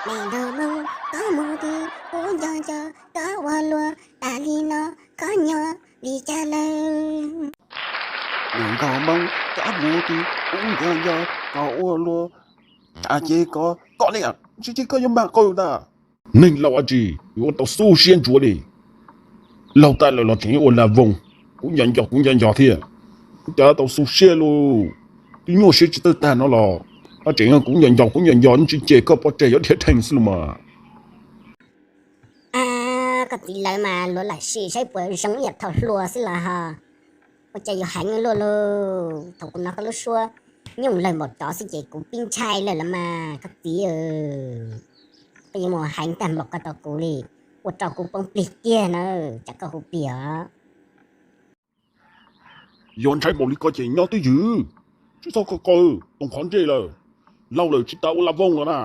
Neeg nkaus moo, koj mus twg kuv nco nco, koj ua luaj tas li no, koj nyob li cas lawm? Neeg nkaus moo, koj mus twg kuv nco nco, koj ua luaj tas ces koj, koj niam, tsis tsis koj yuav mag qawj ntag. Neeg laus dab tsi yuav ua tau xub siab ntsuav li. Laug tas lawm los tseem ua lag voog, kuv nco nco kuv nco nco thiab. Ua cas tau xub siab lauj? Twb nyuaj siab tsis tawg tag no los, no tseem kuv nco nco kuv nco nco, tsis ces koj pov tseg yuav dhia dheev xwb los mas. Koj txiv lawv mas luav lam sim saib puas zoo ib yam thaum hluas xwb los ho. Ua cas yuav heev luaj lauj? Thaum kuv hnov koj lub suab nyooj lawg npaum tsov xwb ces kuv pib ntshai lawm los mas koj txiv. Koj yuav mus heev tag npaum ko rau kuv li, ua rau kuv poob plig kiag na, tsam koj hu plig os. Yog ntshai npaum li ko ces nyob twj ywm, tsis txhob qaw qaw toom qhov ntsej lawm. Laug lawm tsis tas ua lag voog los na,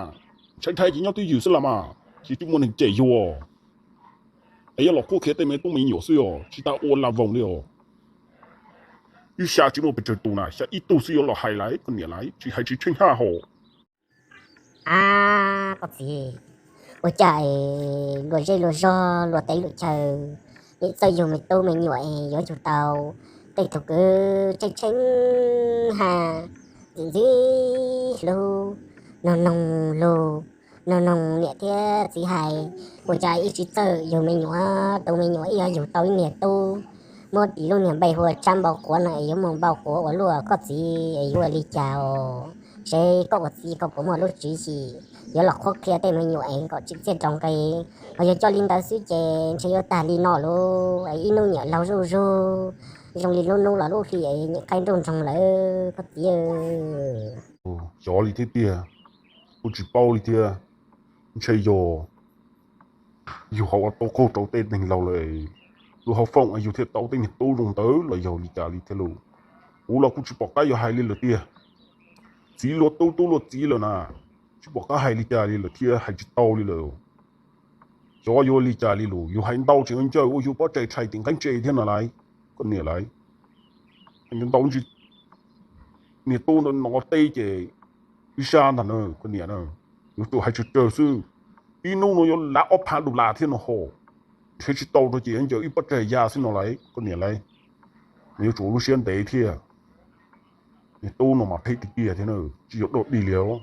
ntshai ntshai ces nyob twj ywm xwb los mas, tsis tsis muaj neeg cem yus. Es yuav los qhuab qhia tej me tub me nyuam xwb os, tsis tas ua lag voog li os. Ib xya tsis muaj pes tsawg tus na, xya ib tug xwb yuav los hais lawm, koj niam lawv tsis hais tsis tsheej haj hos. A, koj txiv, ua cas luag zej luag zog luag teb luag chaw, nim txawj yug me tub me nyuam es yuav yug tau tej tug kwv tseeb tseeb haj, ntxim ntxim hlub, noog noog lug, noog noog niam thiab txiv hais, ua cas ib tsis txawj yug me nyuam, tus me nyuam ib yuav yug tau ib niag tub, muab tis lub niag npe hu ua Tsab Npau Quav no es yuav mus npau quav ua luaj koj txiv es yuav ua li cas os? Seb koj ua txiv koj puas muaj lub tswv yim yuav los qhuab qhia tej me nyuam es kom tsim txiaj rau nqi, ho yog coj li ntawd xwb ces ntshe yuav tag li no lauj, es ib hnub nyiam laug zuj zus, zoo li lub hnub los lub hli es nyiam qaij nruj nroog lawm koj txiv. Xyov li thiab tiag, kuj tsis paub li thiab. Ntshe yog yus ho ua tau qaug rau tej neeg laus lawm, luag ho foom yus thiaj tau tej niag tub zoo ntawd los yog li cas li thiab lauj. Kuv los kuj tsis pom qab yuav hais li lawm tiag. Txiv luag tub tub luag txiv lawm na, tsis pom qab hais li cas li lawm thiab hais tsis tau li lawm. Xyov yuav li cas li lauj, yus hais ntau tseem ncaws ua yus pob tsaig tshais tim nqeeb tse thiab no lauj, koj niam lauj. Ntau ntsis niag tub ntawd no teb ces ib sab ntag na koj niam na, yuav tsum hais tsawg tsawg xwb. Ib hnub no yuav lav ob phav dollar thiab no ho, nrhiav tsis tau rau ces yuav ncaws ib pob tsaig ya xwb no lauj koj niam lauj. Nws yuav tsum lub siab ntev thiab, niag tub no mas phem tiag tiag thiab na, tsis yog dog dig li os.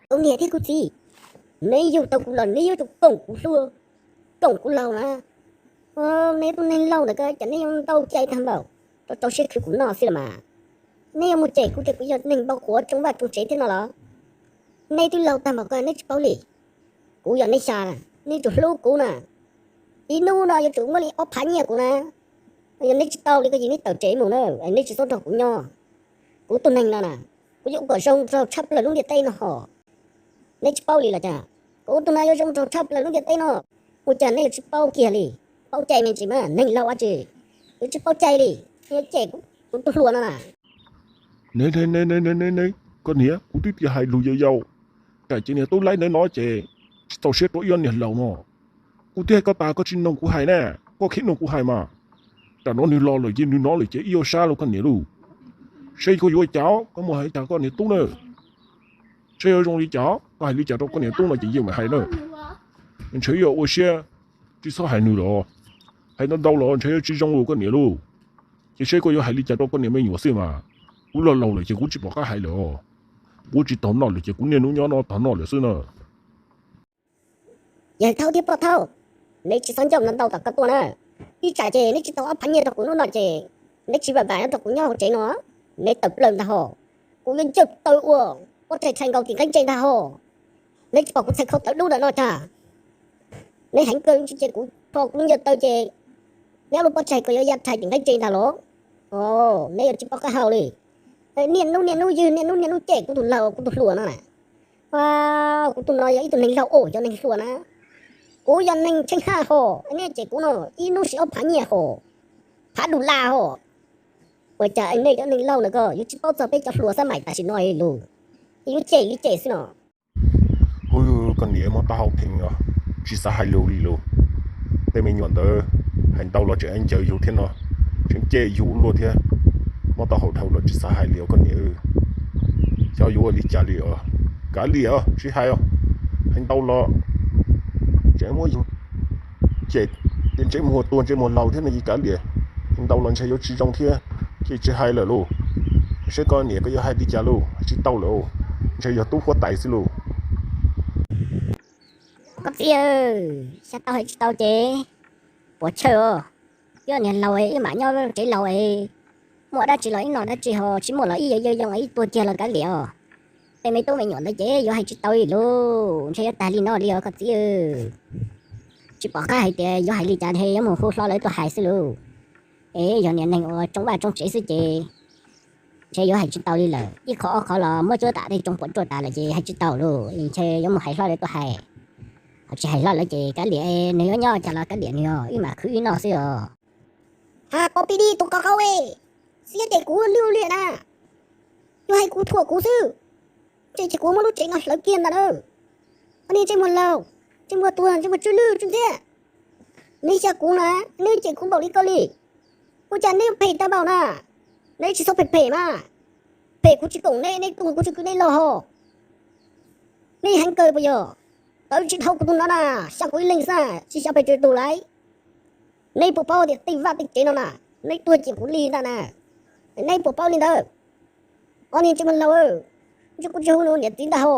Kuv niam thiab kuv txiv, neb yug tau kuv los neb yuav tsum koom kuv hluas, koom kuv laus na. Neb tus neeg laus ntawm ko cas neb yuav ntau cai tag npaum, rau rau siab khwv kuv noj xwb los mas. Neb yuav mus cem kuv tias kuv yog neeg npau quav tsoo vaj tsoo tsev thiab no los? Neb twb laus tag npaum ko neb tsis paub li. Kuv yog neb xya, neb tsum hlub kuv na. Ib hnub no yuav tsum muab li ob phav nyiaj kuv na. Yog neb tsis tau li ko ces neb tawm tsev mus na, neb tsis txhob nrog kuv nyob. Kuv tus neeg no na, kuv yuav ua kom zoo nraug tshaj plaws lub ntiaj teb no ho. Neb tsis paub li los cas? Kuv tus no yuav zoo nraug tshaj plaws lub ntiaj teb no. Ua cas neb yuav tsis paub kiag li? Paub cai me ntsis mas neeg laus dab tsi yuav tsis paub cai li, yuav cem kuv tus hluas no na. Ne ne ne ne ne ne, koj niam, kuv twb tias hais lus yau yau, tsam ces niag tub laib ntawd no ces tsis txaus siab rau ib ob niag laus no. Kuv twb hais koj tas koj tsis mloog kuv hais na, koj khiav mloog kuv hais mas. Tam no nws los lawm ces nws hnov lawm ces ib yuav sab lauj koj niam lauj. Seb koj yuav ua cas, koj mus hais cas koj niam tub na. Seb yuav zoo li cas, koj hais li cas rau koj niam tub no ces yeej mam hais na. Ntshe yuav ua siab tsis txhob hais nws los, hais ntau ntau los ntshe yuav tsis zoo li koj niam lauj. Ces seb koj yuav hais li cas rau koj niam me nyuam xwb mas. Kuv los laus lawm ces kuv tsis pom qab hais lawm os. Kuv tsis taug noj lawm ces kuv niaj hnub nyob no taug noj lawm xwb na. Yawg Thaub thiab Poj Thaub, neb tsis txhob ncauj ntau ntau tom ko tuaj na. Ib tsam ces neb tsis tau ob phav nyiaj rau kuv hnub no ces neb tsis vam vam nyob rau kuv nyob hauv tsev no, neb tawm plaws ntag ho. Kuv yuav ncaws taw ua pob tsaig tshais nkaus tim nqeeb tse ntag ho. Neb tsis pom kuv txhais khau tawv dub ntawm no tag? Neb heev kawg ces kuv rho kuv ncaws taw ces neb ob lub pob tsaig ko yuav ya tshais tim nqeeb tse ntag los? Neb yuav tsis paub qab hau li. Niaj hnub niaj hnub ywg, niaj hnub niaj hnub cem kuv tus laus kuv tus hluas no na. Kuv tus no yog ib tug neeg laus os, yog neeg hluas na. Kuv yog neeg tsheej haj ho, neb cem kuv no ib hnub siv ob phav nyiaj ho, phav dollar ho. Ua cas nej cov neeg laus ntawm ko yuav tsis paub txog peb cov hluas xab maim tam sim no li lus, yuav cem li cem xwb no. Hu, koj niam muab taub hau theem os, tsis xav hais lus li lus. Tej me nyuam ntawd hais ntau los tseem ncaws yus thiab no, tseem cem yus luaj thiab. Muab taub hau dhau los tsis xav hais li os koj niam. Xyov yuav ua li cas li os, kav liam os tsis hais os. Hais ntau los tseem muab yus cem tias ntsej muag tuag ntsej muag laus thiab no ces kav liam. Hais ntau los ntshe yuav tsis zoo thiab, ces tsis hais lawm lauj. Saib koj niam koj yuav hais li cas lauj, hais tsis tau lawm, ntshe yog tub huab tais xwb lauj. Koj txiv, xyov tau hais tsis tau ces puas tsawg os. Ib niag laus ib mam nyob tsev laus, muaj dab tsi los ib nom dab tsi ho tsis muaj los ib yam yoo ib tuag kiag los kav liam os. Tej me tub me nyuam ntawd ces yuav hais tsis tau li lauj, ntshe yuav tag li no li os koj txiv. Tsis pom qab hais tias yuav hais li cas thiaj yuav mus hu hlo lawv tuaj hais xwb lauj. Es yog niag neeg uas tsoo vaj tsoo tsev xwb ces ntshe yuav hais tsis tau li lawm. Ib qho ob qho los muab cuab tam tej tsoo puas ruaj tas lawm ces hais tsis tau lauj, ntshe yuav mus hais hlo lawv tuaj hais. Ho tsis hais hlo lawv ces kav liam, nws yuav nyob cas los kav liam nws os, ib mam khwv ib noj xwb os. Ha, pov pib di tus qov qau, xiab ces kuv lwj liam na, yuav hais kuv thuam kuv xwb, ces ces kuv muab lub tsev no hlawv kiag ntag na. Ob niag ntsej muag laus, ntsej muag tuag, ntsej muag tsw lwj tsw ntxiab, neb xyaum kuv na, neb cem kuv npaum li ko li, ua cas neb phem tag npaum na? Neb tsis txhob phem phem mas, phem kuv tsis koom neb, neb tuag kuv tsis kwv neb los ho. Neb heev kawg puas yog? Tawv tsis dhau kuv tus no na, xyaum kuv ib leeg xwb tsis xyaum pes tsawg tus lauj. Neb puas paub tias tej vaj tej tsev no na, neb tuag cem kuv li ntag na, neb puas paub li ntawd? Ob niag ntsej muag laus, ntshe kuv tsis hu nws niam txiv ntag ho.